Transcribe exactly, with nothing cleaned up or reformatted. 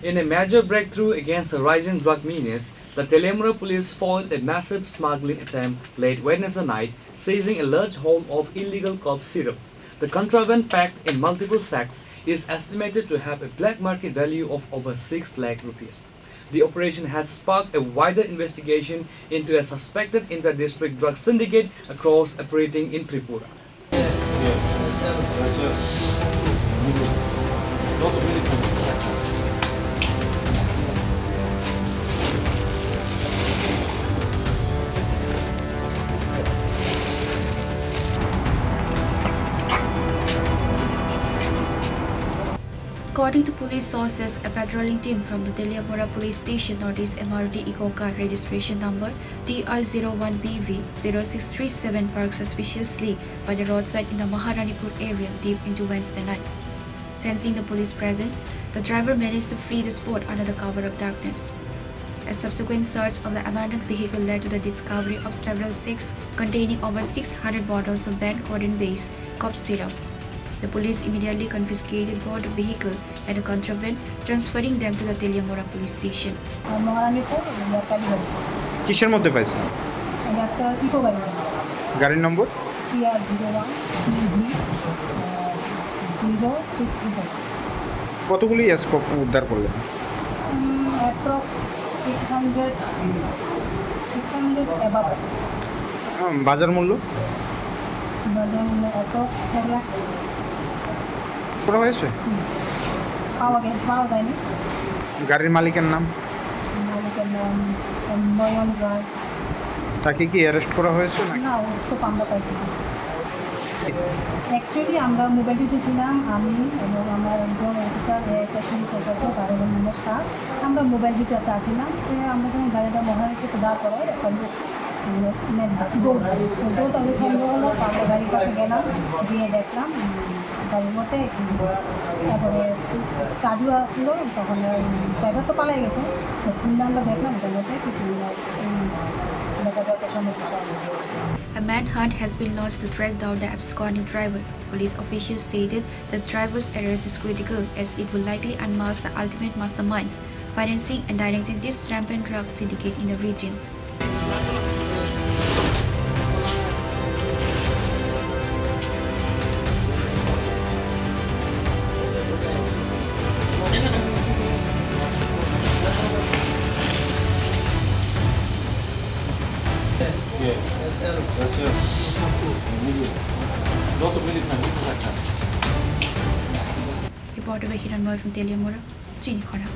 In a major breakthrough against the rising drug menace, the Teliamura police foiled a massive smuggling attempt late Wednesday night, seizing a large haul of illegal cough syrup. The contraband, packed in multiple sacks, is estimated to have a black market value of over six lakh rupees. The operation has sparked a wider investigation into a suspected inter-district drug syndicate across operating in Tripura. According to police sources, a patrolling team from the Teliamura Police Station noticed a Maruti Eeco car registration number T R zero one B V zero six three seven parked suspiciously by the roadside in the Maharanipur area deep into Wednesday night. Sensing the police presence, the driver managed to flee the spot under the cover of darkness. A subsequent search of the abandoned vehicle led to the discovery of several sacks containing over six hundred bottles of banned codeine-based cough syrup. The police immediately confiscated both the vehicle and the contraband, transferring them to the Teliamura police station. Maharanipur, কালীবাড়ি। কিসের মধ্যে পাইছেন? এটা একটা ইকো গাড়ি। গাড়ির নম্বর? T R zero one B V zero six three seven। কতগুলি এসকোপ উদ্ধার করলেন? Approx six hundred, six hundred above. আম, বাজার মূল্য? বাজার মূল্য অ্যাপ্রক্স দেড় লাখ। করা হয়েছে? হুম। পাওয়া গেছে, পাওয়া যায়নি। গাড়ির মালিকের নাম? মালিকের নাম নয়ন রায়। তাকে কি অ্যারেস্ট করা হয়েছে নাকি? না, ওর তো আমরা পাইছি না। অ্যাকচুয়ালি আমরা মোবাইল ডিউটিতে ছিলাম, আমি এবং আমার একজন অফিসার, এএসআই শিবু প্রসাদ, তার এবং আমার স্টাফ। আমরা মোবাইল ডিউটিতে আছিলাম। তো আমরা যখন গাড়িটা মহারানীপুর দাঁড় করাই, একটা লোক, মানে, দৌড়, দৌড়, তারপরে সন্দেহ হলো, তারপরে গাড়ির পাশে গেলাম, গিয়ে দেখলাম, উম, গাড়ির মধ্যে, উম, তারপরে চাবিও ছিল, তখন, উম, ড্রাইভার তো পালাই গেছে। তো খুললে আমরা দেখলাম, এটার মধ্যে কি, উম, এই নেশা জাতীয় সামগ্রী পাওয়া গেছে। A manhunt has been launched to track down the absconding driver. Police officials stated the driver's arrest is critical as it will likely unmask the ultimate masterminds financing and directing this rampant drug syndicate in the region. Reporter by Hiranmoy from Teliamura, Chini Khorang.